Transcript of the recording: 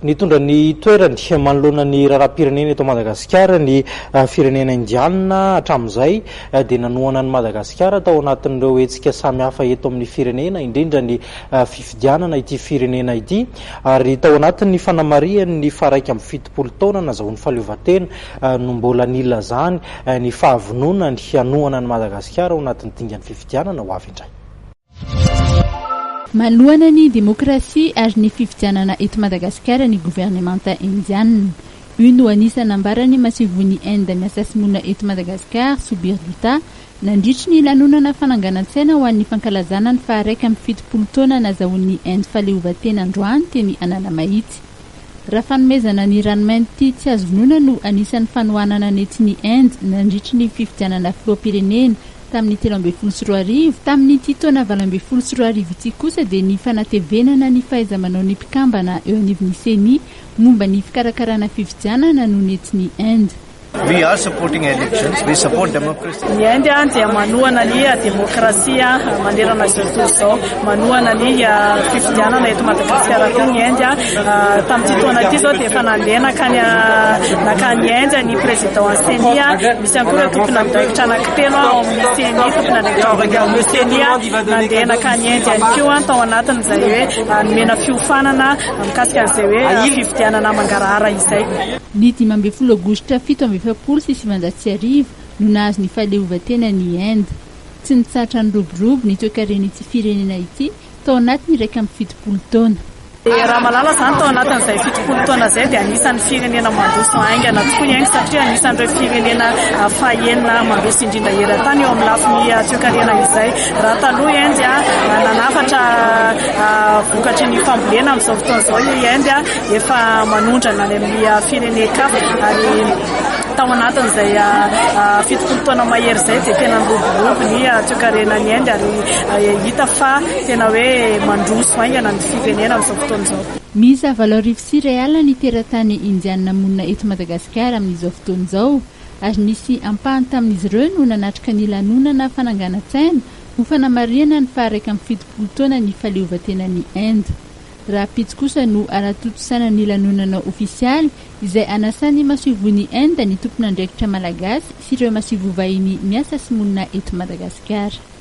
Nitondra ny toerany manoloana ny raharaham-pirenena eto Madagasikara ny firenena indianina hatramin'izay dia nanohana an'i Madagasikara tao anatin'ireo hetsika samihafa eto amin'ny firenena, indrindra ny fifidianana ity firenena ity ary tao anatin'ny fanamarihany ny faha-71 taona nazahoany fahaleovantena no mbola nilazany ny fahavononany hanohana an'i Madagasikara ao anatin'ny dingan'ny fifidianana ho avy indray. Manohana ny demokrasia ary ny fifidianana eto Madagasikara ny governemanta indianina. Io no anisan'ny nambaran'ny masoivohon'i Inde miasa sy monina eto Madagasikara, Subir Dutta, nandritry ny lanonana fananganan-tsaina ho an'ny fankalazana ny faha-71 taona nazahoan'i Inde fahaleovantena androany teny Analamahitsy. Raha fanomezana ny ranomainty tsy azo vonoina no anisan'ny fanohanana nentin'i Inde nandritry ny fifidianana filoham-pirenena Tamin'ny 2013, tamin'ity taona 2018 ity kosa dia ny fanatevenana ny fahaiza-manaon'ny mpikambana eo anivon'ny Ceni momba ny fikarakarana fifidianana no nentin'i Inde. We are supporting elections, we support democracy. Ny Inde dia manohana ny demokrasia manerana izao tontolo izao, manohana ny fifidianana eto Madagasikara koa ny Inde. Tamin'ity taona ity izao dia efa nandeha nankany nankany Inde ny président an'ny Ceni. Misy ihany koa ireo tompon'andraikitra anankitelo ao amin'ny Ceni, tompon'andraikitra vaovao ao amin'ny Ceni, nandeha nankany Inde ihany koa tao anatin'izay hoe nomena fiofanana mikasika an'izay hoe fifidianana mangarahara izay. Ny 15 aogositra 1947 no nahazo ny fahaleovantena ny Inde. Tsy nitsahatra niroborobo ny toekaren'ity firenena ity tao anatin'ny 71 taona. Raha malala izany tao anatin'izay 70 taona izay dia anisan'ny firenena mandroso haingana tokoa i Inde satria anisan'ireo firenena fahenina mandroso indrindra eran-tany eo amin'ny lafiny toekarena izay. Raha taloha i Inde nanafatra vokatry ny fambolena, amin'izao fotoana izao i Inde efa manondrana any amin'ny firenen-kafa ary tao anatin'izay 70 taona mahery izay dia tena niroborobo ny toekarenan'i Inde ary hita fa tena hoe mandroso haingana ny firenena amin'izao fotoana izao. Miisa 20 800 ny teratany indianina monina eto Madagasikara amin'izao fotoana izao ary nisy ampahany tamin'izy ireo no nanatrika ny lanonana fananganan-tsaina ho fanamarihana ny faha-71 taona ny fahaleovantenan'i Inde. Rahampitso kosa no hanatontosaina ny lanonana ofisialy izay anasan'ny masoivohon'i Inde ny tompon'andraikitra malagasy sy ireo masoivoho vahiny miasa sy monina eto Madagasikara.